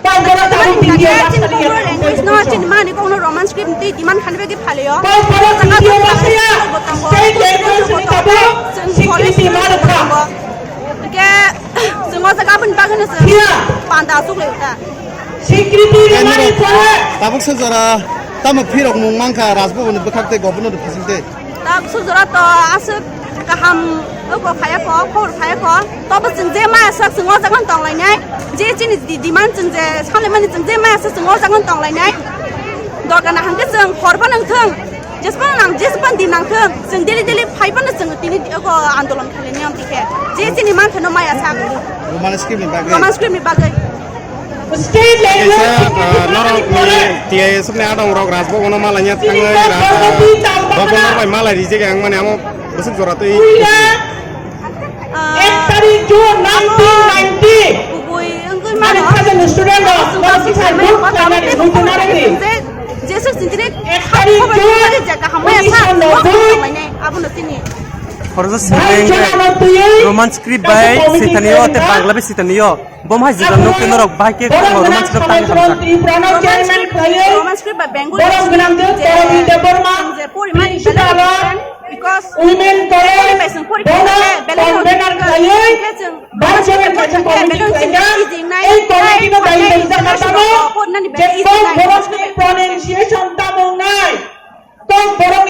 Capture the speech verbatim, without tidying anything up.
Kok borok tabuk B T O basa liya. Language no chini mani kok no Roman script tei demand khani bagwi phalio. Kok borok B T O basa ya. State language ni tabuk swikriti ma rwkha. Hingke chwng o jaga aboni bagwi no chwng panda asuk lai ta. Swikriti rwmani pore. Tabuk se jora tamo phirok mung mankha Rajbhabon ni bwkhak tei governor ni bising tei. Tabuk se jora to aswk kaham oko phaya kho, khobor phaya kho. Tobo chwng je maya sak chwng o jaga tong lainai. Je chini di-, demand chwng je samlaimani chwng je maya sak chwng o jaga tong lainai. Dorkar na hangke chwng hor phano wng thung. Jespan nang, jespan din nang thung. Chwng daily daily phai phano chwng tini oko andolon khailai niyam tikhe. Je chini man kheno maya sak. Roman script ni bagwi. Roman script ni bagwi. State language. Kaisa, ah, norok ni T I S F ni adong rok Rajbhabon o malanya thangwi Raja Governor bai malai rijek ang mani amo bwswk jora twi. Ek tarik June nineteen ninety. Kubui wngwi mano. Ani khajani student rok, Chwng norok kisa saimani group kota khainani tei muitu narwkdi. Je, jesuk sintini ek tarik khobor June khaijak kaham maya sa, unisho nobboi. Abono tini. Khoroksa Bhai swrwng Jonano twiwi Roman script bai Sitaniyo tei Bangla bai Sitaniyo. Bo hai jora nok norok bai khe Roman script tangwi hamjak. Roman script bai Bengali. Borok gwnangdwk Korobi Debbarma, Principal of Women College, Bono convener khaiwi Banjara Kachung Committee khlaijak. Ei committee no daitwjak tamo je kok borokni pronunciation tamo wngnai. Kok borok